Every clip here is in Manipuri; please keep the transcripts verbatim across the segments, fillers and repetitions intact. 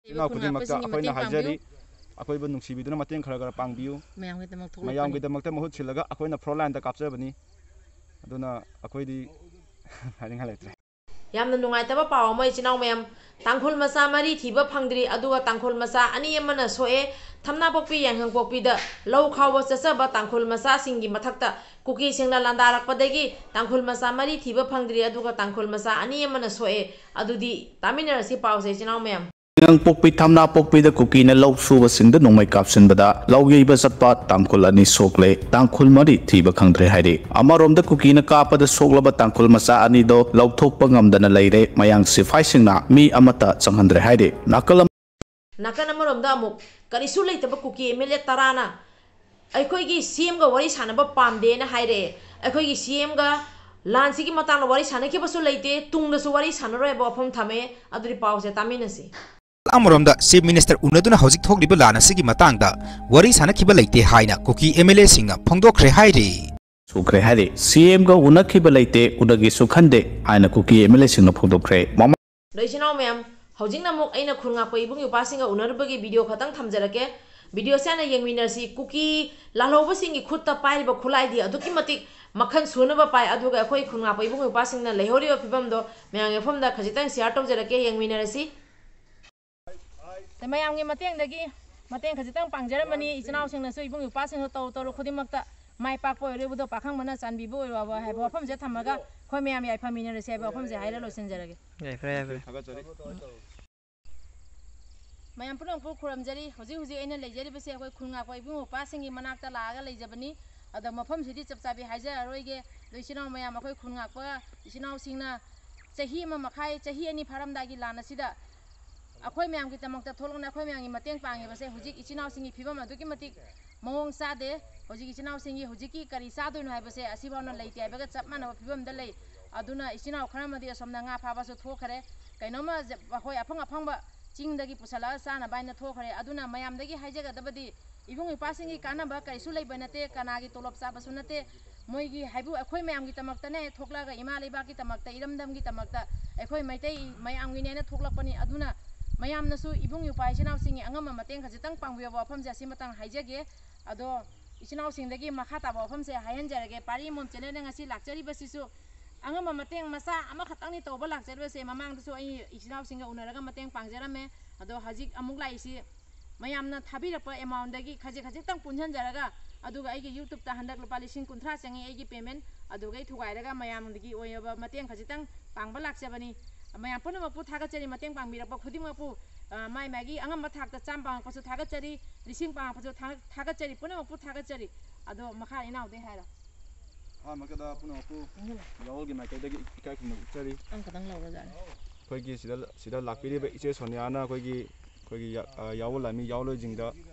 ꯏꯆꯤꯟ ꯏꯅꯥꯎ ꯈꯨꯗꯤꯡꯃꯛꯇ ꯑꯩꯈꯣꯏꯅ ꯍꯥꯏꯖꯔꯤ, ꯑꯩꯈꯣꯏꯕꯨ ꯅꯨꯡꯁꯤꯕꯤꯗꯨꯅ ꯃꯇꯦꯡ ꯈꯔ ꯈꯔ ꯄꯥꯡꯕꯤꯌꯨ꯫ ꯃꯌꯥꯝꯒꯤꯗꯃꯛ ꯊꯣꯛꯂꯛꯄꯅꯤ꯫ ꯃꯌꯥꯝꯒꯤꯗꯃꯛꯇ ꯃꯍꯨꯠ ꯁꯤꯜꯂꯒ ꯑꯩꯈꯣꯏꯅ front line ꯗ ꯀꯥꯞꯆꯕꯅꯤ꯫ ꯑꯗꯨꯅ ꯑꯩꯈꯣꯏꯗꯤ ꯍꯥꯏꯅꯤꯡꯉꯥꯏ ꯂꯩꯇ꯭ꯔꯦ꯫ ꯌꯥꯝꯅ ꯅꯨꯡꯉꯥꯏꯇꯕ ꯄꯥꯎ ꯑꯃ, ꯏꯆꯤꯟ ꯏꯅꯥꯎ ꯃꯌꯥꯝ, ꯇꯥꯡꯈꯨꯜ ꯃꯆꯥ ꯃꯔꯤ ꯊꯤꯕ ꯐꯪꯗ꯭ꯔꯤ, ꯑꯗꯨꯒ ꯇꯥꯡꯈꯨꯜ ꯃꯆꯥ ꯑꯅꯤ ꯑꯃꯅ ꯁꯣꯛꯑꯦ꯫ ꯊꯝꯅꯥꯄꯣꯛꯄꯤ, ꯌꯥꯏꯉꯪꯄꯣꯛꯄꯤꯗ ꯂꯧ ꯈꯥꯎꯕ ꯆꯠꯆꯕ ꯇꯥꯡꯈꯨꯜ ꯃꯆꯥꯁꯤꯡꯒꯤ ꯃꯊꯛꯇ ꯀꯨꯀꯤꯁꯤꯡꯅ ꯂꯥꯟꯗꯥꯔꯛꯄꯗꯒꯤ ꯇꯥꯡꯈꯨꯜ ꯃꯆꯥ ꯃꯔꯤ ꯊꯤꯕ ꯐꯪꯗ꯭ꯔꯤ, ꯑꯗꯨꯒ ꯇꯥꯡꯈꯨꯜ ꯃꯆꯥ ꯑꯅꯤ ꯑꯃꯅ ꯁꯣꯛꯑꯦ꯫ ꯑꯗꯨꯗꯤ ꯇꯥꯃꯤꯟꯅꯔꯁꯤ ꯄꯥꯎꯁꯦ, ꯏꯆꯤꯟ ꯏꯅꯥꯎ ꯃꯌꯥꯝ꯫ ꯌꯥꯏꯉꯪꯄꯣꯛꯄꯤ ꯊꯝꯅꯥꯄꯣꯛꯄꯤꯗ ꯀꯨꯀꯤꯅ ꯂꯧ ꯁꯨꯕꯁꯤꯡꯗ ꯅꯣꯡꯃꯩ ꯀꯥꯞꯁꯤꯟꯕꯗ ꯂꯧ ꯌꯩꯕ ꯆꯠꯄ ꯇꯥꯡꯈꯨꯜ ꯑꯅꯤ ꯁꯣꯛꯂꯦ, ꯇꯥꯡꯈꯨꯜ ꯃꯔꯤ ꯊꯤꯕ ꯈꯪꯗ꯭ꯔꯦ ꯍꯥꯏꯔꯤ꯫ ꯑꯃꯔꯣꯝꯗ ꯀꯨꯀꯤꯅ ꯀꯥꯞꯄꯗ ꯁꯣꯛꯂꯕ ꯇꯥꯡꯈꯨꯜ ꯃꯆꯥ ꯑꯅꯤꯗꯣ ꯂꯧꯊꯣꯛꯄ ꯉꯝꯗꯅ ꯂꯩꯔꯦ꯫ ꯃꯌꯥꯡ ꯁꯤꯐꯥꯏꯁꯤꯡꯅ ꯃꯤ ꯑꯃꯠꯇ ꯆꯪꯍꯟꯗ꯭ꯔꯦ ꯍꯥꯏꯔꯤ꯫ ꯅꯥꯀꯜ ꯑꯃ ꯅꯥꯀꯜ ꯑꯃꯔꯣꯝꯗ ꯑꯃꯨꯛ ꯀꯔꯤꯁꯨ ꯂꯩꯇꯕ ꯀꯨꯀꯤ M L A ꯇꯔꯥꯅ ꯑꯩꯈꯣꯏꯒꯤ C M ꯒ ꯋꯥꯔꯤ ꯁꯥꯟꯅꯕ ꯄꯥꯝꯗꯦꯅ ꯍꯥꯏꯔꯛꯑꯦ꯫ ꯑꯩꯈꯣꯏꯒꯤ C M ꯒ ꯂꯥꯟꯁꯤꯒꯤ ꯃꯇꯥꯡꯗ ꯋꯥꯔꯤ ꯁꯥꯟꯅꯈꯤꯕꯁꯨ ꯂꯩꯇꯦ, ꯇꯨꯡꯗꯁꯨ ꯋꯥꯔꯤ ꯁꯥꯟꯅꯔꯣꯏ ꯍꯥꯏꯕ ꯋꯥꯐꯝ ꯊꯝꯃꯦ꯫ ꯑꯗꯨꯗꯤ ꯄꯥꯎꯁꯦ ꯇꯥꯃꯤꯟꯅꯁꯤ꯫ ꯑꯃꯔꯣꯝꯗ Chief Minister ꯎꯅꯗꯨꯅ ꯍꯧꯖꯤꯛ ꯊꯣꯛꯂꯤꯕ ꯂꯥꯟ ꯑꯁꯤꯒꯤ ꯃꯇꯥꯡꯗ ꯋꯥꯔꯤ ꯁꯥꯟꯅꯈꯤꯕ ꯂꯩꯇꯦ ꯍꯥꯏꯅ ꯀꯨꯀꯤ M L A ꯁꯤꯡꯅ ꯐꯣꯡꯗꯣꯛꯈ꯭ꯔꯦ ꯍꯥꯏꯔꯤ꯫ ꯁꯣꯛꯈ꯭ꯔꯦ ꯍꯥꯏꯔꯤ꯫ C M ꯒ ꯎꯅꯈꯤꯕ ꯂꯩꯇꯦ, ꯎꯅꯒꯦꯁꯨ ꯈꯟꯗꯦ ꯍꯥꯏꯅ ꯀꯨꯀꯤ M L A ꯁꯤꯡꯅ ꯐꯣꯡꯗꯣꯛꯈ꯭ꯔꯦ꯫ ꯃꯃꯥ ꯑꯗꯣ ꯏꯆꯤꯟ ꯏꯅꯥꯎ ꯃꯌꯥꯝ, ꯍꯧꯖꯤꯛꯅ ꯑꯃꯨꯛ ꯑꯩꯅ ꯈꯨꯜ ꯉꯥꯛꯄ ꯏꯕꯨꯡ ꯏꯄ꯭ꯋꯥꯁꯤꯡꯒ ꯎꯅꯔꯨꯕꯒꯤ video ꯈꯛꯇꯪ ꯊꯝꯖꯔꯛꯀꯦ꯫ Video ꯁꯦ ꯍꯥꯟꯅ ꯌꯦꯡꯃꯤꯟꯅꯔꯁꯤ꯫ ꯀꯨꯀꯤ ꯂꯥꯜꯍꯧꯕꯁꯤꯡꯒꯤ ꯈꯨꯠꯇ ꯄꯥꯏꯔꯤꯕ ꯈꯨꯠꯂꯥꯏꯗꯤ ꯑꯗꯨꯛꯀꯤ ꯃꯇꯤꯛ ꯃꯈꯜ ꯁꯨꯅꯕ ꯄꯥꯏ꯫ ꯑꯗꯨꯒ ꯑꯩꯈꯣꯏ ꯈꯨꯜ ꯉꯥꯛꯄ ꯏꯕꯨꯡ ꯏꯄ꯭ꯋꯥꯁꯤꯡꯅ ꯂꯩꯍꯧꯔꯤꯕ ꯐꯤꯕꯝꯗꯣ ꯃꯌꯥꯝꯒꯤ ꯃꯐꯝꯗ ꯈꯖꯤꯛꯇꯪ share ꯇꯧꯖꯔꯛꯀꯦ, ꯌꯦꯡꯃꯤꯟꯅꯔꯁꯤ꯫ ꯃꯌꯥꯝꯒꯤ ꯃꯇꯦꯡꯗꯒꯤ ꯃꯇꯦꯡ ꯈꯖꯤꯛꯇꯪ ꯄꯥꯡꯖꯔꯝꯕꯅꯤ꯫ ꯏꯆꯤꯟ ꯏꯅꯥꯎꯁꯤꯡꯅꯁꯨ ꯏꯕꯨꯡ ꯏꯄ꯭ꯋꯥꯁꯤꯡꯅ ꯇꯧꯔꯨ ꯇꯧꯔꯨ ꯈꯨꯗꯤꯡꯃꯛꯇ ꯃꯥꯏ ꯄꯥꯛꯄ ꯑꯣꯏꯔꯨꯕꯗꯣ ꯄꯥꯈꯪꯕꯅ ꯆꯥꯟꯕꯤꯕ ꯑꯣꯏꯔꯣ ꯍꯥꯏꯕ ꯋꯥꯐꯝꯁꯦ ꯊꯝꯃꯒ ꯑꯩꯈꯣꯏ ꯃꯌꯥꯝ ꯌꯥꯏꯐꯃꯤꯟꯅꯔꯁꯤ ꯍꯥꯏꯕ ꯋꯥꯐꯝꯁꯦ ꯍꯥꯏꯔ ꯂꯣꯏꯁꯤꯟꯖꯔꯒꯦ꯫ ꯌꯥꯏꯐꯔꯦ, ꯌꯥꯏꯐꯔꯦ꯫ ꯊꯥꯒꯠꯆꯔꯤ꯫ ꯃꯌꯥꯝ ꯄꯨꯝꯅꯃꯛꯄꯨ ꯈꯨꯔꯨꯝꯖꯔꯤ꯫ ꯍꯧꯖꯤꯛ ꯍꯧꯖꯤꯛ ꯑꯩꯅ ꯂꯩꯖꯔꯤꯕꯁꯦ ꯑꯩꯈꯣꯏ ꯈꯨꯜ ꯉꯥꯛꯄ ꯏꯕꯨꯡ ꯏꯄ꯭ꯋꯥꯁꯤꯡꯒꯤ ꯃꯅꯥꯛꯇ ꯂꯥꯛꯑꯒ ꯂꯩꯖꯕꯅꯤ꯫ ꯑꯗꯣ ꯃꯐꯝꯁꯤꯗꯤ ꯆꯞ ꯆꯥꯕꯤ ꯍꯥꯏꯖꯔꯔꯣꯏꯒꯦ꯫ ꯑꯗꯣ ꯏꯆꯤꯟ ꯏꯅꯥꯎ ꯃꯌꯥꯝ, ꯑꯩꯈꯣꯏ ꯈꯨꯜ ꯉꯥꯛꯄ ꯏꯆꯤꯟ ꯏꯅꯥꯎꯁꯤꯡꯅ ꯆꯍꯤ ꯑꯃ ꯃꯈꯥꯏ, ꯆꯍꯤ ꯑꯅꯤ ꯐꯥꯔꯝꯗꯥꯏꯒꯤ ꯂꯥꯟ ꯑꯁꯤꯗ ꯑꯩꯈꯣꯏ ꯃꯌꯥꯝꯒꯤꯗꯃꯛꯇ ꯊꯣꯛꯂꯛꯅ ꯑꯩꯈꯣꯏ ꯃꯌꯥꯝꯒꯤ ꯃꯇꯦꯡ ꯄꯥꯡꯉꯤꯕꯁꯦ ꯍꯧꯖꯤꯛ ꯏꯆꯤꯟ ꯏꯅꯥꯎꯁꯤꯡꯒꯤ ꯐꯤꯕꯝ ꯑꯗꯨꯛꯀꯤ ꯃꯇꯤꯛ ꯃꯑꯣꯡ ꯆꯥꯗꯦ꯫ ꯍꯧꯖꯤꯛ ꯏꯆꯤꯟ ꯏꯅꯥꯎꯁꯤꯡꯒꯤ ꯍꯧꯖꯤꯛꯀꯤ ꯀꯔꯤ ꯆꯥꯗꯣꯏꯅꯣ ꯍꯥꯏꯕꯁꯦ ꯑꯁꯤꯐꯥꯎꯅ ꯂꯩꯇꯦ ꯍꯥꯏꯕꯒ ꯆꯞ ꯃꯥꯟꯅꯕ ꯐꯤꯕꯝꯗ ꯂꯩ꯫ ꯑꯗꯨꯅ ꯏꯆꯤꯟ ꯏꯅꯥꯎ ꯈꯔ ꯑꯃꯗꯤ ꯑꯁꯣꯝꯗ ꯉꯥ ꯐꯥꯕꯁꯨ ꯊꯣꯛꯈ꯭ꯔꯦ꯫ ꯀꯩꯅꯣꯝꯃ ꯖ-, ꯑꯩꯈꯣꯏ ꯑꯐꯪ ꯑꯐꯪꯕ ꯆꯤꯡꯗꯒꯤ ꯄꯨꯁꯜꯂꯒ ꯆꯥꯅꯕ ꯍꯥꯏꯅ ꯊꯣꯛꯈ꯭ꯔꯦ꯫ ꯑꯗꯨꯅ ꯃꯌꯥꯝꯗꯒꯤ ꯍꯥꯏꯖꯒꯗꯕꯗꯤ ꯏꯕꯨꯡ ꯏꯄ꯭ꯋꯥꯁꯤꯡꯒꯤ ꯀꯥꯟꯅꯕ ꯀꯔꯤꯁꯨ ꯂꯩꯕ ꯅꯠꯇꯦ, ꯀꯅꯥꯒꯤ ꯇꯣꯂꯣꯞ ꯆꯥꯕꯁꯨ ꯅꯠꯇꯦ꯫ ꯃꯣꯏꯒꯤ ꯍꯥꯏꯕꯨ ꯑꯩꯈꯣꯏ ꯃꯌꯥꯝꯒꯤꯗꯃꯛꯇꯅꯦ ꯊꯣꯛꯂꯛꯑꯒ, ꯏꯃꯥ ꯂꯩꯕꯥꯛꯀꯤꯗꯃꯛꯇ, ꯏꯔꯝꯗꯝꯒꯤꯗꯃꯛꯇ, ꯑꯩꯈꯣꯏ ꯃꯩꯇꯩ ꯃꯌꯥꯝꯒꯤꯅꯦꯅ ꯊꯣꯛꯂꯛꯄꯅꯤ꯫ ꯑꯗꯨꯅ ꯃꯌꯥꯝꯅꯁꯨ ꯏꯕꯨꯡ ꯏꯄ꯭ꯋꯥ ꯏꯆꯤꯟ ꯏꯅꯥꯎꯁꯤꯡꯒꯤ ꯑꯉꯝꯕ ꯃꯇꯦꯡ ꯈꯖꯤꯛꯇꯪ ꯄꯥꯡꯕꯤꯌꯣꯕ ꯋꯥꯐꯝꯁꯦ ꯑꯁꯤꯃꯇꯪ ꯍꯥꯏꯖꯒꯦ꯫ ꯑꯗꯣ ꯏꯆꯤꯟ ꯏꯅꯥꯎꯁꯤꯡꯗꯒꯤ ꯃꯈꯥ ꯇꯥꯕ ꯋꯥꯐꯝꯁꯦ ꯍꯥꯏꯍꯟꯖꯔꯒꯦ꯫ ꯄꯥꯔꯤ ꯃꯣꯝ ꯆꯦꯅꯦꯜꯅ ꯉꯁꯤ ꯂꯥꯛꯆꯔꯤꯕꯁꯤꯁꯨ ꯑꯉꯝꯕ ꯃꯇꯦꯡ ꯃꯆꯥ ꯑꯃꯈꯛꯇꯪꯅꯤ ꯇꯧꯕ ꯂꯥꯛꯆꯔꯤꯕꯁꯦ꯫ ꯃꯃꯥꯡꯗꯁꯨ ꯑꯩ ꯏꯆꯤꯟ ꯏꯅꯥꯎꯁꯤꯡꯒ ꯎꯅꯔꯒ ꯃꯇꯦꯡ ꯄꯥꯡꯖꯔꯝꯃꯦ꯫ ꯑꯗꯣ ꯍꯧꯖꯤꯛ ꯑꯃꯨꯛ ꯂꯥꯛꯏꯁꯤ ꯃꯌꯥꯝꯅ ꯊꯥꯕꯤꯔꯛꯄ amount ꯗꯒꯤ ꯈꯖꯤꯛ ꯈꯖꯤꯛꯇꯪ ꯄꯨꯟꯁꯤꯟꯖꯔꯒ, ꯑꯗꯨꯒ ꯑꯩꯒꯤ YouTube ꯇ ꯍꯟꯗꯛ ꯂꯨꯄꯥ ꯂꯤꯁꯤꯡ ꯀꯨꯟꯊ꯭ꯔꯥ ꯆꯪꯉꯤ ꯑꯩꯒꯤ payment, ꯑꯗꯨꯒꯩ ꯊꯨꯒꯥꯏꯔꯒ ꯃꯌꯥꯝꯒꯤ ꯑꯣꯏꯕ ꯃꯇꯦꯡ ꯈꯖꯤꯛꯇꯪ ꯄꯥꯡꯕ ꯂꯥꯛꯆꯕꯅꯤ꯫ ꯃꯌꯥꯝ ꯄꯨꯝꯅꯃꯛꯄꯨ ꯊꯥꯒꯠꯆꯔꯤ, ꯃꯇꯦꯡ ꯄꯥꯡꯕꯤꯔꯛꯄ ꯈꯨꯗꯤꯡꯃꯛꯄꯨ, ꯑ, ꯃꯥꯏ ꯃꯥꯏꯒꯤ ꯑꯉꯝꯕ ꯊꯥꯛꯇ ꯆꯥꯝ ꯄꯥꯡꯉꯛꯄꯁꯨ ꯊꯥꯒꯠꯆꯔꯤ, ꯂꯤꯁꯤꯡ ꯄꯥꯡꯉꯛꯄꯁꯨ ꯊꯥ-, ꯊꯥꯒꯠꯆꯔꯤ, ꯄꯨꯝꯅꯃꯛꯄꯨ ꯊꯥꯒꯠꯆꯔꯤ꯫ ꯑꯗꯣ ꯃꯈꯥ ꯏꯅꯥꯎꯗꯩ ꯍꯥꯏꯔꯣ꯫ ꯑꯍꯥꯟꯕꯗ ꯄꯨꯝꯅꯃꯛꯄꯨ ꯌꯥꯑꯣꯜꯒꯤ ꯃꯥꯏꯀꯩꯗꯒꯤ ꯏꯀꯥꯏ ꯈꯨꯝꯅꯕ ꯎꯠꯆꯔꯤ꯫ ꯑꯃꯈꯛꯇꯪ ꯂꯧꯔꯖꯥꯠꯅꯤ꯫ ꯑꯩꯈꯣꯏꯒꯤ ꯁꯤꯗ, ꯁꯤꯗ ꯂꯥꯛꯄꯤꯔꯤꯕ ꯏꯆꯦ ꯁꯣꯅꯤꯌꯥꯅ ꯑꯩꯈꯣꯏꯒꯤ, ꯑꯩꯈꯣꯏꯒꯤ ꯌꯥ-, ꯑ, ꯌꯥꯑꯣꯜ ꯂꯥꯟꯃꯤ ꯌꯥꯑꯣꯜꯂꯣꯏꯁꯤꯡꯗ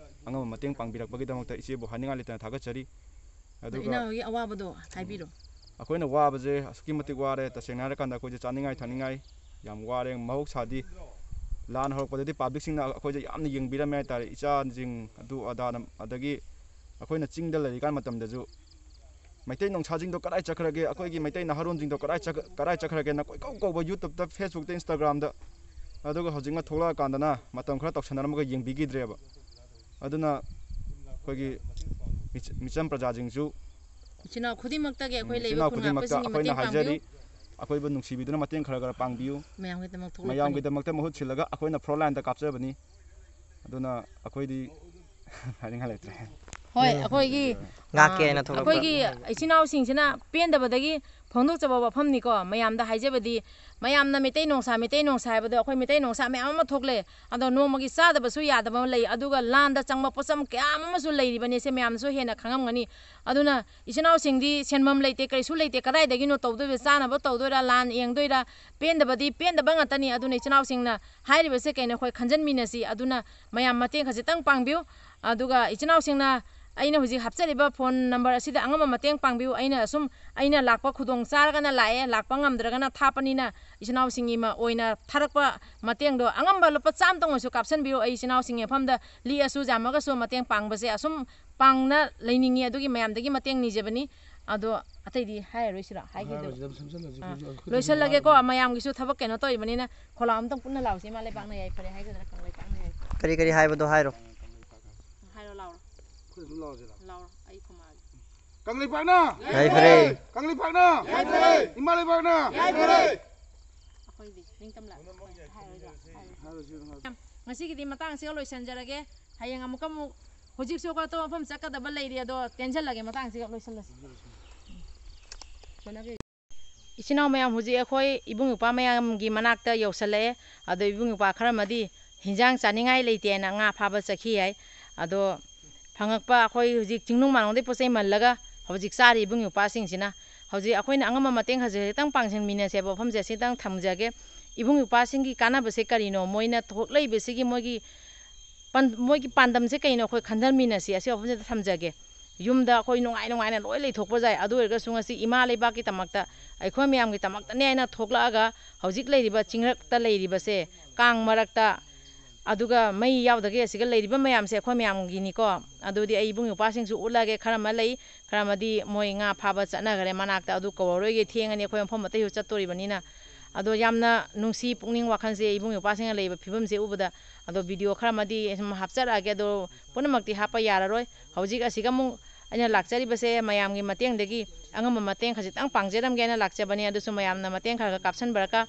ꯑꯉꯝꯕ ꯃꯇꯦꯡ ꯄꯥꯡꯕꯤꯔꯛꯄꯒꯤꯗꯃꯛꯇ ꯏꯆꯦꯕꯨ ꯍꯥꯏꯅꯤꯡꯉꯥꯏ ꯂꯩꯇꯅ ꯊꯥꯒꯠꯆꯔꯤ꯫ ꯑꯗꯣ ꯑꯗꯨꯒ ꯏꯅꯥꯎꯒꯤ ꯑꯋꯥꯕꯗꯣ ꯍꯥꯏꯕꯤꯔꯣ꯫ ꯑꯩꯈꯣꯏꯅ ꯋꯥꯕꯁꯦ ꯑꯁꯨꯛꯀꯤ ꯃꯇꯤꯛ ꯋꯥꯔꯦ꯫ ꯇꯁꯦꯡꯅ ꯍꯥꯏꯔꯀꯥꯟꯗ ꯑꯩꯈꯣꯏꯁꯦ ꯆꯥꯅꯤꯡꯉꯥꯏ ꯊꯛꯅꯤꯡꯉꯥꯏ ꯌꯥꯝ ꯋꯥꯔꯦ꯫ ꯃꯍꯧꯁꯥꯗꯤ ꯂꯥꯟ ꯍꯧꯔꯛꯄꯗꯗꯤ ꯄꯥꯕ꯭ꯂꯤꯛꯁꯤꯡꯅ ꯑꯩꯈꯣꯏꯁꯦ ꯌꯥꯝꯅ ꯌꯦꯡꯕꯤꯔꯝꯃꯦ ꯍꯥꯏꯇꯥꯔꯦ, ꯏꯆꯥꯁꯤꯡ ꯑꯗꯨ ꯑꯗꯥꯅ꯫ ꯑꯗꯒꯤ ꯑꯩꯈꯣꯏꯅ ꯆꯤꯡꯗ ꯂꯩꯔꯤꯀꯥꯟ ꯃꯇꯝꯗꯁꯨ ꯃꯩꯇꯩ ꯅꯣꯡꯁꯥꯁꯤꯡꯗꯣ ꯀꯗꯥꯏ ꯆꯠꯈ꯭ꯔꯒꯦ, ꯑꯩꯈꯣꯏꯒꯤ ꯃꯩꯇꯩ ꯅꯍꯥꯔꯣꯟꯁꯤꯡꯗꯣ ꯀꯗꯥꯏ ꯆꯠꯈ-, ꯀꯗꯥꯏ ꯆꯠꯈ꯭ꯔꯒꯦꯅ ꯀꯣꯏꯀꯧ ꯀꯧꯕ YouTube ꯇ, Facebook ꯇ, Instagram ꯗ꯫ ꯑꯗꯨꯒ ꯍꯧꯖꯤꯛꯅ ꯊꯣꯛꯂꯛꯑꯀꯥꯟꯗꯅ ꯃꯇꯝ ꯈꯔ ꯇꯧꯁꯟꯅꯔꯝꯃꯒ ꯌꯦꯡꯕꯤꯈꯤꯗ꯭ꯔꯦꯕ꯫ ꯑꯗꯨꯅ ꯑꯩꯈꯣꯏꯒꯤ ꯃꯤꯆ-, ꯃꯤꯆꯝ ꯄ꯭ꯔꯖꯥꯁꯤꯡꯁꯨ, ꯏꯆꯤꯟ ꯏꯅꯥꯎ ꯈꯨꯗꯤꯡꯃꯛꯇꯒꯤ ꯑꯩꯈꯣꯏ ꯎꯝ, ꯂꯩꯕ ꯏꯆꯤꯟ ꯏꯅꯥꯎ ꯈꯨꯟ ꯈꯨꯗꯤꯡꯃꯛꯇ ꯉꯥꯛꯄꯁꯤꯡꯒꯤ ꯑꯩꯈꯣꯏꯅ ꯃꯇꯦꯡ ꯍꯥꯏꯖꯔꯤ, ꯄꯥꯡꯕꯤꯌꯨ꯫ ꯑꯩꯈꯣꯏꯕꯨ ꯅꯨꯡꯁꯤꯕꯤꯗꯨꯅ ꯃꯇꯦꯡ ꯈꯔ ꯈꯔ ꯄꯥꯡꯕꯤꯌꯨ꯫ ꯃꯌꯥꯝꯒꯤꯗꯃꯛ ꯊꯣꯛꯂꯛꯄꯅꯤ꯫ ꯃꯌꯥꯝꯒꯤꯗꯃꯛꯇ ꯃꯍꯨꯠ ꯁꯤꯜꯂꯒ ꯑꯩꯈꯣꯏꯅ front line ꯗ ꯀꯥꯞꯆꯕꯅꯤ꯫ ꯑꯗꯨꯅ ꯑꯩꯈꯣꯏꯗꯤ ꯍꯥꯏꯅꯤꯡꯉꯥꯏ ꯂꯩꯇ꯭ꯔꯦ꯫ ꯍꯣꯏ, ꯑꯩꯈꯣꯏꯒꯤ, ꯉꯥꯛꯀꯦ ꯑꯥ, ꯍꯥꯏꯅ ꯊꯣꯛꯂꯛꯄ꯫ ꯑꯩꯈꯣꯏꯒꯤ ꯏꯆꯤꯟ ꯏꯅꯥꯎꯁꯤꯡꯁꯤꯅ ꯄꯦꯟꯗꯕꯗꯒꯤ ꯐꯣꯡꯗꯣꯛꯆꯕ ꯋꯥꯐꯝꯅꯤꯀꯣ꯫ ꯃꯌꯥꯝꯗ ꯍꯥꯏꯖꯕꯗꯤ, ꯃꯌꯥꯝꯅ ꯃꯩꯇꯩ ꯅꯣꯡꯁꯥ, ꯃꯩꯇꯩ ꯅꯣꯡꯁꯥ ꯍꯥꯏꯕꯗꯣ ꯑꯩꯈꯣꯏ ꯃꯩꯇꯩ ꯅꯣꯡꯁꯥ ꯃꯌꯥꯝ ꯑꯃ ꯊꯣꯛꯂꯦ꯫ ꯑꯗꯣ ꯅꯣꯡꯃꯒꯤ ꯆꯥꯗꯕꯁꯨ ꯌꯥꯗꯕ ꯑꯃ ꯂꯩ, ꯑꯗꯨꯒ ꯂꯥꯟꯗ ꯆꯪꯕ ꯄꯣꯠꯆꯝ ꯀꯌꯥ ꯑꯃꯁꯨ ꯂꯩꯔꯤꯕꯅꯤ꯫ ꯁꯦ ꯃꯌꯥꯝꯅꯁꯨ ꯍꯦꯟꯅ ꯈꯪꯉꯝꯒꯅꯤ꯫ ꯑꯗꯨꯅ ꯏꯆꯤꯟ ꯏꯅꯥꯎꯁꯤꯡꯗꯤ ꯁꯦꯟꯐꯝ ꯂꯩꯇꯦ, ꯀꯔꯤꯁꯨ ꯂꯩꯇꯦ, ꯀꯗꯥꯏꯗꯒꯤꯅꯣ ꯇꯧꯗꯣꯏꯕ? ꯆꯥꯅꯕ ꯇꯧꯗꯣꯏꯔꯥ, ꯂꯥꯟ ꯌꯦꯡꯗꯣꯏꯔꯥ? ꯄꯦꯟꯗꯕꯗꯤ ꯄꯦꯟꯗꯕ ꯉꯥꯛꯇꯅꯤ꯫ ꯑꯗꯨꯅ ꯏꯆꯤꯟ ꯏꯅꯥꯎꯁꯤꯡꯅ ꯍꯥꯏꯔꯤꯕꯁꯦ ꯀꯩꯅꯣ ꯑꯩꯈꯣꯏ ꯈꯟꯖꯟꯃꯤꯟꯅꯁꯤ꯫ ꯑꯗꯨꯅ ꯃꯌꯥꯝ ꯃꯇꯦꯡ ꯈꯖꯤꯛꯇꯪ ꯄꯥꯡꯕꯤꯌꯨ꯫ ꯑꯗꯨꯒ ꯏꯆꯤꯟ ꯏꯅꯥꯎꯁꯤꯡꯅ ꯑꯩꯅ ꯍꯧꯖꯤꯛ ꯍꯥꯞꯆꯔꯤꯕ phone number ꯑꯁꯤꯗ ꯑꯉꯝꯕ ꯃꯇꯦꯡ ꯄꯥꯡꯕꯤꯌꯨ꯫ ꯑꯩꯅ ꯑꯁꯨꯝ, ꯑꯩꯅ ꯂꯥꯛꯄ ꯈꯨꯗꯣꯡ ꯆꯥꯔꯒꯅ ꯂꯥꯛꯑꯦ, ꯂꯥꯛꯄ ꯉꯝꯗ꯭ꯔꯒꯅ ꯊꯥꯞꯄꯅꯤꯅ ꯏꯆꯤꯟ ꯏꯅꯥꯎꯁꯤꯡꯒꯤ ꯃ-, ꯑꯣꯏꯅ ꯊꯥꯔꯛꯄ ꯃꯇꯦꯡꯗꯣ ꯑꯉꯝꯕ ꯂꯨꯄꯥ ꯆꯥꯝꯃꯇꯪ ꯑꯣꯏꯔꯁꯨ ꯀꯥꯞꯁꯤꯟꯕꯤꯌꯨ꯫ ꯑꯩ ꯏꯆꯤꯟ ꯏꯅꯥꯎꯁꯤꯡꯒꯤ ꯃꯐꯝꯗ ꯂꯤꯛꯑꯁꯨ ꯌꯥꯝꯃꯒꯁꯨ ꯃꯇꯦꯡ ꯄꯥꯡꯕꯁꯦ ꯑꯁꯨꯝ ꯄꯥꯡꯅ ꯂꯩꯅꯤꯡꯉꯤ꯫ ꯑꯗꯨꯒꯤ ꯃꯌꯥꯝꯗꯒꯤ ꯃꯇꯦꯡ ꯅꯤꯖꯕꯅꯤ꯫ ꯑꯗꯣ ꯑꯇꯩꯗꯤ ꯍꯥꯏꯔꯔꯣꯏꯁꯤꯔꯣ? ꯍꯥꯏꯈꯤꯗꯣ꯫ ꯍꯥꯏꯔꯔꯣꯏꯁꯤꯗ, ꯁꯝꯖꯜꯂꯁꯤ, ꯑꯥ, ꯑꯩꯈꯣꯏꯁꯨ, ꯑꯩꯈꯣꯏꯁꯨ ꯂꯣꯏꯁꯤꯜꯂꯒꯦꯀꯣ꯫ ꯍꯥꯏꯔꯔꯣꯏ꯫ ꯃꯌꯥꯝꯒꯤꯁꯨ ꯊꯕꯛ ꯀꯩꯅꯣ ꯇꯧꯔꯤꯕꯅꯤꯅ ꯈꯣꯂꯥꯎ ꯑꯝꯇꯪ ꯄꯨꯟꯅ ꯂꯥꯎꯁꯤ꯫ ꯏꯃꯥ ꯂꯩꯕꯥꯛꯅ ꯌꯥꯏꯐꯔꯦ ꯍꯥꯏꯒꯗ꯭ꯔꯥ, ꯀꯪꯂꯩꯄꯥꯛꯅ ꯌꯥꯏꯐꯔꯦ? ꯀꯔꯤ ꯀꯔꯤ ꯍꯥꯏꯕꯗꯣ ꯍꯥꯏꯔꯣ꯫ ꯍꯥꯏꯔꯣ, ꯂꯥꯎꯔꯣ꯫ ꯑꯩꯈꯣꯏ ꯑꯗꯨꯝ ꯂꯥꯎꯔꯁꯤꯔꯣ? ꯂꯥꯎꯔꯣ, ꯑꯩ ꯈꯨꯝꯃꯛꯑꯒꯦ꯫ ꯀꯪꯂꯩꯄꯥꯛꯅ ꯌꯥꯏꯐꯔꯦ! ꯀꯪꯂꯩꯄꯥꯛꯅ ꯌꯥꯏꯐꯔꯦ! ꯏꯃꯥ ꯂꯩꯕꯥꯛꯅ ꯌꯥꯏꯐꯔꯦ! ꯑꯩꯈꯣꯏꯗꯤ ꯅꯤꯡꯇꯝ ꯂꯥ-, ꯍꯥꯏꯔꯣꯏꯗ꯭ꯔꯥ? ꯍꯥꯏꯔꯣꯏ꯫ ꯍꯥꯏꯔꯣꯏꯁꯤ ꯑꯗꯨꯝ ꯍꯥꯏꯔꯣ꯫ ꯉꯁꯤꯒꯤꯗꯤ ꯃꯇꯥꯡꯁꯤꯒ ꯂꯣꯏꯁꯤꯟꯖꯔꯒꯦ꯫ ꯍꯌꯦꯡ ꯑꯃꯨꯛꯀ ꯑꯃꯨꯛ, ꯍꯧꯖꯤꯛꯁꯨ ꯑꯩꯈꯣꯏ ꯑꯇꯣꯞꯄ ꯃꯐꯝ ꯆꯠꯀꯗꯕ ꯂꯩꯔꯤ, ꯑꯗꯣ ꯇꯦꯟꯁꯤꯜꯂꯒꯦ, ꯃꯇꯥꯡꯁꯤꯒ ꯂꯣꯏꯁꯤꯜꯂꯁꯤ꯫ ꯏꯆꯤꯟ ꯏꯅꯥꯎ ꯃꯌꯥꯝ, ꯍꯧꯖꯤꯛ ꯑꯩꯈꯣꯏ ꯏꯕꯨꯡ ꯏꯄ꯭ꯋꯥ ꯃꯌꯥꯝꯒꯤ ꯃꯅꯥꯛꯇ ꯌꯧꯁꯜꯂꯛꯑꯦ꯫ ꯑꯗꯣ ꯏꯕꯨꯡ ꯏꯄ꯭ꯋꯥ ꯈꯔ ꯑꯃꯗꯤ ꯍꯤꯟꯖꯥꯡ ꯆꯥꯅꯤꯡꯉꯥꯏ ꯂꯩꯇꯦꯅ ꯉꯥ ꯐꯥꯕ ꯆꯠꯈꯤ ꯍꯥꯏ꯫ ꯑꯗꯣ ꯐꯪꯉꯛꯄ ꯑꯩꯈꯣꯏ ꯍꯧꯖꯤꯛ ꯆꯤꯡꯅꯨꯡ ꯃꯥꯅꯨꯡꯗꯩ ꯄꯣꯠ ꯆꯩ ꯃꯜꯂꯒ ꯍꯧꯖꯤꯛ ꯆꯥꯔꯤ ꯏꯕꯨꯡ ꯏꯄ꯭ꯋꯥꯁꯤꯡꯁꯤꯅ꯫ ꯍꯧꯖꯤꯛ ꯑꯩꯈꯣꯏꯅ ꯑꯉꯝꯕ ꯃꯇꯦꯡ ꯈꯖꯤꯛ ꯈꯤꯇꯪ ꯄꯥꯡꯁꯤꯟꯃꯤꯟꯅꯁꯦꯕ, ꯋꯥꯐꯝꯁꯦ ꯑꯁꯤꯇꯪ ꯊꯝꯖꯒꯦ꯫ ꯏꯕꯨꯡ ꯏꯄ꯭ꯋꯥꯁꯤꯡꯒꯤ ꯀꯥꯟꯅꯕꯁꯦ ꯀꯔꯤꯅꯣ? ꯃꯣꯏꯅ ꯊꯣꯛꯂꯛꯏꯕꯁꯤꯒꯤ ꯃꯣꯏꯒꯤ ꯄꯥꯟ-, ꯃꯣꯏꯒꯤ ꯄꯥꯟꯗꯝꯁꯦ ꯀꯩꯅꯣ? ꯑꯩꯈꯣꯏ ꯈꯟꯊꯃꯤꯟꯅꯁꯤ꯫ ꯑꯁꯤ ꯋꯥꯐꯝꯁꯤꯗ ꯊꯝꯖꯒꯦ꯫ ꯌꯨꯝꯗ ꯑꯩꯈꯣꯏ ꯅꯨꯡꯉꯥꯏ ꯅꯨꯡꯉꯥꯏꯅ ꯂꯣꯏ ꯂꯩꯊꯣꯛꯄ ꯌꯥꯏ꯫ ꯑꯗꯨ ꯑꯣꯏꯔꯒꯁꯨ ꯉꯁꯤ ꯏꯃꯥ ꯂꯩꯕꯥꯛꯀꯤꯗꯃꯛꯇ, ꯑꯩꯈꯣꯏ ꯃꯌꯥꯝꯒꯤꯗꯃꯛꯇꯅꯦ ꯍꯥꯏꯅ ꯊꯣꯛꯂꯛꯑꯒ ꯍꯧꯖꯤꯛ ꯂꯩꯔꯤꯕ ꯆꯤꯡꯂꯛꯇ ꯂꯩꯔꯤꯕꯁꯦ, ꯀꯥꯡ ꯃꯔꯛꯇ, ꯑꯗꯨꯒ ꯃꯩ ꯌꯥꯎꯗꯒꯦ ꯑꯁꯤꯒ ꯂꯩꯔꯤꯕ ꯃꯌꯥꯝꯁꯦ ꯑꯩꯈꯣꯏ ꯃꯌꯥꯝꯒꯤꯅꯤꯀꯣ꯫ ꯑꯗꯨꯗꯤ ꯑꯩ ꯏꯕꯨꯡ ꯏꯄ꯭ꯋꯥꯁꯤꯡꯁꯨ ꯎꯠꯂꯒꯦ꯫ ꯈꯔ ꯑꯃ ꯂꯩ, ꯈꯔ ꯑꯃꯗꯤ ꯃꯣꯏ ꯉꯥ ꯐꯥꯕ ꯆꯠꯅꯈ꯭ꯔꯦ ꯃꯅꯥꯛꯇ, ꯑꯗꯨ ꯀꯧꯔꯔꯣꯏꯒꯦ, ꯊꯦꯡꯉꯅꯤ, ꯑꯩꯈꯣꯏ ꯃꯐꯝ ꯑꯇꯩꯁꯨ ꯆꯠꯇꯣꯔꯤꯕꯅꯤꯅ꯫ ꯑꯗꯣ ꯌꯥꯝꯅ ꯅꯨꯡꯁꯤ ꯄꯨꯛꯅꯤꯡ ꯋꯥꯈꯜꯁꯦ ꯏꯕꯨꯡ ꯏꯄ꯭ꯋꯥꯁꯤꯡꯅ ꯂꯩꯔꯤꯕ ꯐꯤꯕꯝꯁꯦ ꯎꯕꯗ꯫ ꯑꯗꯣ video ꯈꯔ ꯑꯃꯗꯤ ꯁꯨꯝ ꯍꯥꯞꯆꯔꯛꯑꯒꯦ, ꯑꯗꯣ ꯄꯨꯝꯅꯃꯛꯇꯤ ꯍꯥꯞꯄ ꯌꯥꯔꯔꯣꯏ꯫ ꯍꯧꯖꯤꯛ ꯑꯁꯤꯒ ꯑꯃꯨꯛ ꯑꯩꯅ ꯂꯥꯛꯆꯔꯤꯕꯁꯦ ꯃꯌꯥꯝꯒꯤ ꯃꯇꯦꯡꯗꯒꯤ ꯑꯉꯝꯕ ꯃꯇꯦꯡ ꯈꯖꯤꯛꯇꯪ ꯄꯥꯡꯖꯔꯝꯒꯦꯅ ꯂꯥꯛꯆꯕꯅꯤ꯫ ꯑꯗꯨꯁꯨ ꯃꯌꯥꯝꯅ ꯃꯇꯦꯡ ꯈꯔ ꯈꯔ ꯀꯥꯞꯁꯟꯕꯤꯔꯛꯄ,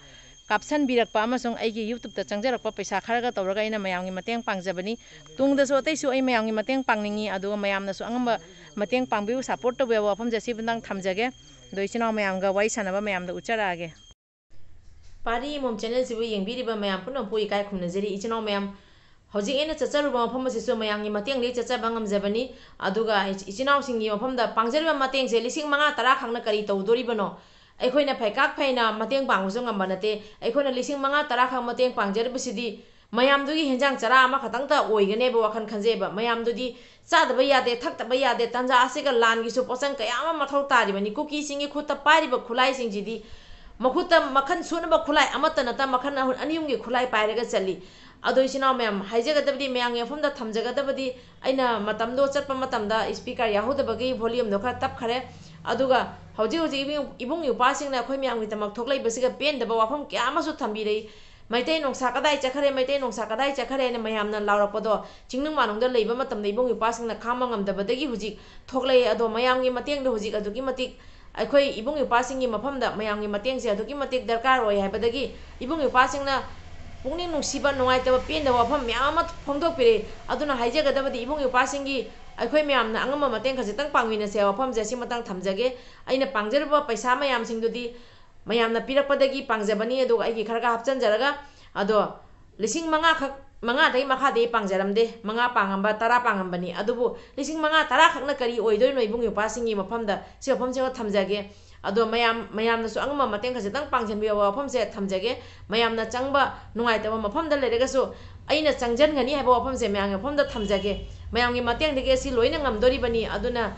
ꯀꯥꯞꯁꯟꯕꯤꯔꯛꯄ ꯑꯃꯁꯨꯡ ꯑꯩꯒꯤ YouTube-ꯇ ꯆꯪꯖꯔꯛꯄ ꯄꯩꯁꯥ ꯈꯔꯒ ꯇꯧꯔꯒ ꯑꯩꯅ ꯃꯌꯥꯝꯒꯤ ꯃꯇꯦꯡ ꯄꯥꯡꯖꯕꯅꯤ꯫ ꯇꯨꯡꯗꯁꯨ ꯑꯇꯩꯁꯨ ꯑꯩ ꯃꯌꯥꯝꯒꯤ ꯃꯇꯦꯡ ꯄꯥꯡꯅꯤꯡꯉꯤ, ꯑꯗꯨꯒ ꯃꯌꯥꯝꯅꯁꯨ ꯑꯉꯝꯕ ꯃꯇꯦꯡ ꯄꯥꯡꯕꯤꯌꯨ, support ꯇꯧꯕꯤꯌꯨ ꯍꯥꯏꯕ ꯋꯥꯐꯝꯁꯦ ꯑꯁꯤꯕꯨꯗꯪ ꯊꯝꯖꯒꯦ꯫ ꯑꯗꯣ ꯏꯆꯤꯟ ꯏꯅꯥꯎ ꯃꯌꯥꯝꯒ ꯋꯥꯔꯤ ꯁꯥꯟꯅꯕ ꯃꯌꯥꯝꯗ ꯎꯠꯆꯔꯛꯑꯒꯦ꯫ ꯄꯥꯔꯤ ꯏꯃꯣꯝ channel-ꯁꯤꯕꯨ ꯌꯦꯡꯕꯤꯔꯤꯕ ꯃꯌꯥꯝ ꯄꯨꯝꯅꯃꯛꯄꯨ ꯏꯀꯥꯏ ꯈꯨꯝꯅꯖꯔꯤ꯫ ꯏꯆꯤꯟ ꯏꯅꯥꯎ ꯃꯌꯥꯝ, ꯍꯧꯖꯤꯛ ꯑꯩꯅ ꯆꯠꯆꯔꯨꯕ ꯃꯐꯝ ꯑꯁꯤꯁꯨ ꯃꯌꯥꯝꯒꯤ ꯃꯇꯦꯡꯗꯒꯤ ꯆꯠꯆꯕ ꯉꯝꯖꯕꯅꯤ꯫ ꯑꯗꯨꯒ ꯏꯆꯤꯟ ꯏꯅꯥꯎꯁꯤꯡꯒꯤ ꯃꯐꯝꯗ ꯄꯥꯡꯖꯔꯤꯕ ꯃꯇꯦꯡꯁꯦ ꯂꯤꯁꯤꯡ ꯃꯉꯥ ꯇꯔꯥ ꯈꯛꯅ ꯀꯔꯤ ꯇꯧꯗꯣꯔꯤꯕꯅꯣ? ꯑꯩꯈꯣꯏꯅ ꯐꯩꯀꯥꯛ ꯐꯩꯅ ꯃꯇꯦꯡ ꯄꯥꯡꯕꯁꯨ ꯉꯝꯕ ꯅꯠꯇꯦ꯫ ꯑꯩꯈꯣꯏꯅ ꯂꯤꯁꯤꯡ ꯃꯉꯥ ꯇꯔꯥ ꯈꯛ ꯃꯇꯦꯡ ꯄꯥꯡꯖꯔꯤꯕꯁꯤꯗꯤ ꯃꯌꯥꯝꯗꯨꯒꯤ ꯍꯦꯟꯖꯥꯡ ꯆꯔꯥ ꯑꯃꯈꯛꯇꯪꯇ ꯑꯣꯏꯒꯅꯦꯕ ꯋꯥꯈꯜ ꯈꯟꯖꯩꯕ꯫ ꯃꯌꯥꯝꯗꯨꯗꯤ ꯆꯥꯗꯕ ꯌꯥꯗꯦ, ꯊꯛꯇꯕ ꯌꯥꯗꯦ, ꯇꯥꯟꯖꯥ ꯑꯁꯤꯒ ꯂꯥꯟꯒꯤꯁꯨ ꯄꯣꯠꯆꯪ ꯀꯌꯥ ꯑꯃ ꯃꯊꯧ ꯇꯥꯔꯤꯕꯅꯤ꯫ ꯀꯨꯀꯤꯁꯤꯡꯒꯤ ꯈꯨꯠꯇ ꯄꯥꯏꯔꯤꯕ ꯈꯨꯠꯂꯥꯏꯁꯤꯡꯁꯤꯗꯤ ꯃꯈꯨꯠꯇ ꯃꯈꯜ ꯁꯨꯅꯕ ꯈꯨꯠꯂꯥꯏ ꯑꯃꯠꯇ ꯅꯠꯇ ꯃꯈꯜ ꯑꯍꯨꯝ, ꯑꯅꯤ ꯑꯍꯨꯝꯒꯤ ꯈꯨꯠꯂꯥꯏ ꯄꯥꯏꯔꯒ ꯆꯠꯂꯤ꯫ ꯑꯗꯣ ꯏꯆꯤꯟ ꯏꯅꯥꯎ ꯃꯌꯥꯝ, ꯍꯥꯏꯖꯒꯗꯕꯗꯤ, ꯃꯌꯥꯝꯒꯤ ꯃꯐꯝꯗ ꯊꯝꯖꯒꯗꯕꯗꯤ, ꯑꯩꯅ ꯃꯇꯝꯗꯣ ꯆꯠꯄ ꯃꯇꯝꯗ speaker ꯌꯥꯎꯍꯧꯗꯕꯒꯤ volume-ꯗꯣ ꯈꯔ ꯇꯞꯈꯔꯦ꯫ ꯑꯗꯨꯒ ꯍꯧꯖꯤꯛ ꯍꯧꯖꯤꯛ ꯏꯕꯨꯡ-, ꯏꯕꯨꯡ ꯏꯄ꯭ꯋꯥꯁꯤꯡꯅ ꯑꯩꯈꯣꯏ ꯃꯌꯥꯝꯒꯤꯗꯃꯛ ꯊꯣꯛꯂꯛꯏꯕꯁꯤꯒ ꯄꯦꯟꯗꯕ ꯋꯥꯐꯝ ꯀꯌꯥ ꯑꯃꯁꯨ ꯊꯝꯕꯤꯔꯛꯏ꯫ "ꯃꯩꯇꯩ ꯅꯣꯡꯁꯥ ꯀꯗꯥꯏ ꯆꯠꯈꯔꯦ, ꯃꯩꯇꯩ ꯅꯣꯡꯁꯥ ꯀꯗꯥꯏ ꯆꯠꯈꯔꯦ?" ꯍꯥꯏꯅ ꯃꯌꯥꯝꯅ ꯂꯥꯎꯔꯛꯄꯗꯣ, ꯆꯤꯡꯅꯨꯡ ꯃꯥꯅꯨꯡꯗ ꯂꯩꯕ ꯃꯇꯝꯗ ꯏꯕꯨꯡ ꯏꯄ꯭ꯋꯥꯁꯤꯡꯅ ꯈꯥꯡꯕ ꯉꯝꯗꯕꯗꯒꯤ ꯍꯧꯖꯤꯛ ꯊꯣꯛꯂꯛꯑꯦ꯫ ꯑꯗꯣ ꯃꯌꯥꯝꯒꯤ ꯃꯇꯦꯡꯗ ꯍꯧꯖꯤꯛ ꯑꯗꯨꯛꯀꯤ ꯃꯇꯤꯛ, ꯑꯩꯈꯣꯏ ꯏꯕꯨꯡ ꯏꯄ꯭ꯋꯥꯁꯤꯡꯒꯤ ꯃꯐꯝꯗ ꯃꯌꯥꯝꯒꯤ ꯃꯇꯦꯡꯁꯦ ꯑꯗꯨꯛꯀꯤ ꯃꯇꯤꯛ ꯗꯔꯀꯥꯔ ꯑꯣꯏ ꯍꯥꯏꯕꯗꯒꯤ ꯏꯕꯨꯡ ꯏꯄ꯭ꯋꯥꯁꯤꯡꯅ ꯄꯨꯛꯅꯤꯡ ꯅꯨꯡꯁꯤꯕ, ꯅꯨꯡꯉꯥꯏꯇꯕ, ꯄꯦꯟꯗꯕ ꯋꯥꯐꯝ ꯃꯌꯥꯝ ꯑꯃ ꯐꯣꯡꯗꯣꯛꯄꯤꯔꯛꯏ꯫ ꯑꯗꯨꯅ ꯍꯥꯏꯖꯒꯗꯕꯗꯤ ꯏꯕꯨꯡ ꯏꯄ꯭ꯋꯥꯁꯤꯡꯒꯤ ꯑꯩꯈꯣꯏ ꯃꯌꯥꯝꯅ ꯑꯉꯝꯕ ꯃꯇꯦꯡ ꯈꯖꯤꯛꯇꯪ ꯄꯥꯡꯃꯤꯟꯅꯁꯦ ꯍꯥꯏꯕ ꯋꯥꯐꯝꯁꯦ ꯑꯁꯤꯃꯇꯪ ꯊꯝꯖꯒꯦ꯫ ꯑꯩꯅ ꯄꯥꯡꯖꯔꯨꯕ ꯄꯩꯁꯥ ꯃꯌꯥꯝꯁꯤꯡꯗꯨꯗꯤ ꯃꯌꯥꯝꯅ ꯄꯤꯔꯛꯄꯗꯒꯤ ꯄꯥꯡꯖꯕꯅꯤ, ꯑꯗꯨꯒ ꯑꯩꯒꯤ ꯈꯔꯒ ꯍꯥꯞꯆꯤꯟꯖꯔꯒ, ꯑꯗꯣ ꯂꯤꯁꯤꯡ ꯃꯉꯥꯈꯛ, ꯃꯉꯥꯗꯒꯤ ꯃꯈꯥꯗꯤ ꯑꯩ ꯄꯥꯡꯖꯔꯝꯗꯦ, ꯃꯉꯥ ꯄꯥꯡꯉꯝꯕ, ꯇꯔꯥ ꯄꯥꯡꯉꯝꯕꯅꯤ꯫ ꯑꯗꯨꯕꯨ ꯂꯤꯁꯤꯡ ꯃꯉꯥ, ꯇꯔꯥ ꯈꯛꯅ ꯀꯔꯤ ꯑꯣꯏꯗꯣꯏꯅꯣ ꯏꯕꯨꯡ ꯏꯄ꯭ꯋꯥꯁꯤꯡꯒꯤ ꯃꯐꯝꯗ? ꯁꯤ ꯋꯥꯐꯝꯁꯤꯃ ꯊꯝꯖꯒꯦ꯫ ꯑꯗꯣ ꯃꯌꯥꯝ, ꯃꯌꯥꯝꯅꯁꯨ ꯑꯉꯝꯕ ꯃꯇꯦꯡ ꯈꯖꯤꯛꯇꯪ ꯄꯥꯡꯁꯤꯟꯕꯤꯌꯣ ꯋꯥꯐꯝꯁꯦ ꯊꯝꯖꯒꯦ꯫ ꯃꯌꯥꯝꯅ ꯆꯪꯕ ꯅꯨꯡꯉꯥꯏꯇꯕ ꯃꯐꯝꯗ ꯂꯩꯔꯒꯁꯨ ꯑꯩꯅ ꯆꯪꯁꯤꯟꯒꯅꯤ ꯍꯥꯏꯕ ꯋꯥꯐꯝꯁꯦ ꯃꯌꯥꯝꯒꯤ ꯃꯐꯝꯗ ꯊꯝꯖꯒꯦ꯫ ꯃꯌꯥꯝꯒꯤ ꯃꯇꯦꯡꯗꯒꯤ ꯑꯁꯤ ꯂꯣꯏꯅ ꯉꯝꯗꯣꯔꯤꯕꯅꯤ꯫ ꯑꯗꯨꯅ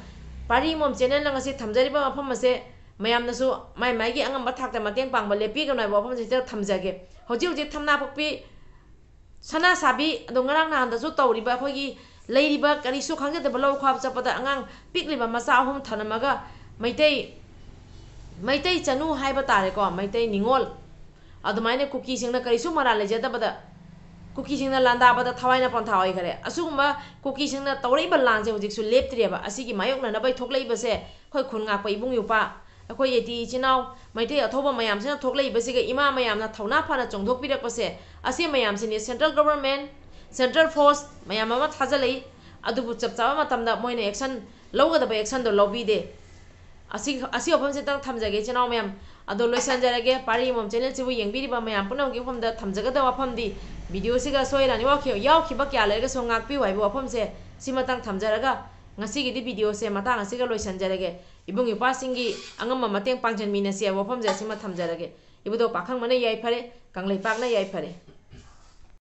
ꯄꯥꯔꯤ ꯃꯣꯝ ꯆꯦꯅꯦꯜꯅ ꯉꯁꯤ ꯊꯝꯖꯔꯤꯕ ꯃꯐꯝ ꯑꯁꯦ ꯃꯌꯥꯝꯅꯁꯨ ꯃꯥꯏ ꯃꯥꯏꯒꯤ ꯑꯉꯝꯕ ꯊꯥꯛꯇ ꯃꯇꯦꯡ ꯄꯥꯡꯕ ꯂꯦꯞꯄꯤꯒꯅꯨ ꯍꯥꯏꯕ ꯋꯥꯐꯝꯁꯤꯗ ꯊꯝꯖꯒꯦ꯫ ꯍꯧꯖꯤꯛ ꯍꯧꯖꯤꯛ ꯊꯝꯅꯥꯄꯣꯛꯄꯤ ꯁꯅꯥ ꯁꯥꯕꯤ, ꯑꯗꯣ ꯉꯔꯥꯡ ꯅꯍꯥꯟꯗꯁꯨ ꯇꯧꯔꯤꯕ ꯑꯩꯈꯣꯏꯒꯤ ꯂꯩꯔꯤꯕ ꯀꯔꯤꯁꯨ ꯈꯪꯖꯗꯕ ꯂꯧ ꯈꯥꯎꯕ ꯆꯠꯄꯗ ꯑꯉꯥꯡ ꯄꯤꯛꯂꯤꯕ ꯃꯆꯥ ꯑꯍꯨꯝ ꯊꯅꯝꯃꯒ ꯃꯩꯇꯩ, ꯃꯩꯇꯩ ꯆꯅꯨ ꯍꯥꯏꯕ ꯇꯥꯔꯦꯀꯣ, ꯃꯩꯇꯩ ꯅꯤꯉꯣꯜ, ꯑꯗꯨꯃꯥꯏꯅ ꯀꯨꯀꯤꯁꯤꯡꯅ ꯀꯔꯤꯁꯨ ꯃꯔꯥꯜ ꯂꯩꯖꯗꯕꯗ ꯀꯨꯀꯤꯁꯤꯡꯅ ꯂꯥꯟꯗꯥꯕꯗ ꯊꯋꯥꯏꯅ ꯄꯣꯟꯊꯥ ꯑꯣꯏꯈꯔꯦ꯫ ꯑꯁꯤꯒꯨꯝꯕ ꯀꯨꯀꯤꯁꯤꯡꯅ ꯇꯧꯔꯛꯏꯕ ꯂꯥꯟꯁꯦ ꯍꯧꯖꯤꯛꯁꯨ ꯂꯦꯞꯇ꯭ꯔꯤꯑꯕ꯫ ꯑꯁꯤꯒꯤ ꯃꯥꯌꯣꯛꯅꯅꯕ ꯊꯣꯛꯂꯛꯏꯕꯁꯦ ꯑꯩꯈꯣꯏ ꯈꯨꯟ ꯉꯥꯛꯄ ꯏꯕꯨꯡ ꯏꯄ꯭ꯋꯥ, ꯑꯩꯈꯣꯏ ꯌꯦꯇꯤ ꯏꯆꯤꯟ ꯏꯅꯥꯎ, ꯃꯩꯇꯩ ꯑꯊꯧꯕ ꯃꯌꯥꯝꯁꯤꯅ ꯊꯣꯛꯂꯛꯏꯕꯁꯤꯒ ꯏꯃꯥ ꯃꯌꯥꯝꯅ ꯊꯧꯅꯥ ꯐꯅ ꯆꯣꯡꯊꯣꯛꯄꯤꯔꯛꯄꯁꯦ, ꯑꯁꯤ ꯃꯌꯥꯝꯁꯤꯅꯤ central government, central force ꯃꯌꯥꯝ ꯑꯃ ꯊꯥꯖꯤꯜꯂꯛꯏ꯫ ꯑꯗꯨꯕꯨ ꯆꯞ ꯆꯥꯕ ꯃꯇꯝꯗ ꯃꯣꯏꯅ action ꯂꯧꯒꯗꯕ actionꯗꯣ ꯂꯧꯕꯤꯗꯦ꯫ ꯑꯁꯤ, ꯑꯁꯤ ꯋꯥꯐꯝꯁꯤꯇꯪ ꯊꯝꯖꯒꯦ ꯏꯆꯤꯟ ꯏꯅꯥꯎ ꯃꯌꯥꯝ꯫ ꯑꯗꯣ ꯂꯣꯏꯁꯤꯟꯖꯔꯒꯦ, ꯄꯥꯔꯤ ꯃꯣꯝ ꯆꯦꯅꯦꯜꯁꯤꯕꯨ ꯌꯦꯡꯕꯤꯔꯤꯕ ꯃꯌꯥꯝ ꯄꯨꯝꯅꯃꯛꯀꯤ ꯃꯐꯝꯗ ꯊꯝꯖꯒꯗꯕ ꯋꯥꯐꯝꯗꯤ, videoꯁꯤꯒ ꯁꯣꯏ ꯂꯥꯟ ꯌꯥꯎꯈꯤ-, ꯌꯥꯎꯈꯤꯕ ꯀꯌꯥ ꯂꯩꯔꯒꯁꯨ ꯉꯥꯛꯄꯤꯌꯨ ꯍꯥꯏꯕ ꯋꯥꯐꯝꯁꯦ ꯁꯤꯃꯇꯪ ꯊꯝꯖꯔꯒ, ꯉꯁꯤꯒꯤꯗꯤ videoꯁꯦ ꯃꯇꯥꯡ ꯑꯁꯤꯒ ꯂꯣꯏꯁꯤꯟꯖꯔꯒꯦ꯫ ꯏꯕꯨꯡ ꯏꯄ꯭ꯋꯥꯁꯤꯡꯒꯤ ꯑꯉꯝꯕ ꯃꯇꯦꯡ ꯄꯥꯡꯁꯤꯟꯃꯤꯟꯅꯁꯤ ꯍꯥꯏꯕ ꯋꯥꯐꯝꯁꯦ ꯑꯁꯤꯃ ꯊꯝꯖꯔꯒꯦ꯫ ꯏꯕꯨꯙꯧ ꯄꯥꯈꯪꯕꯅ ꯌꯥꯏꯐꯔꯦ, ꯀꯪꯂꯩꯄꯥꯛꯅ ꯌꯥꯏꯐꯔꯦ꯫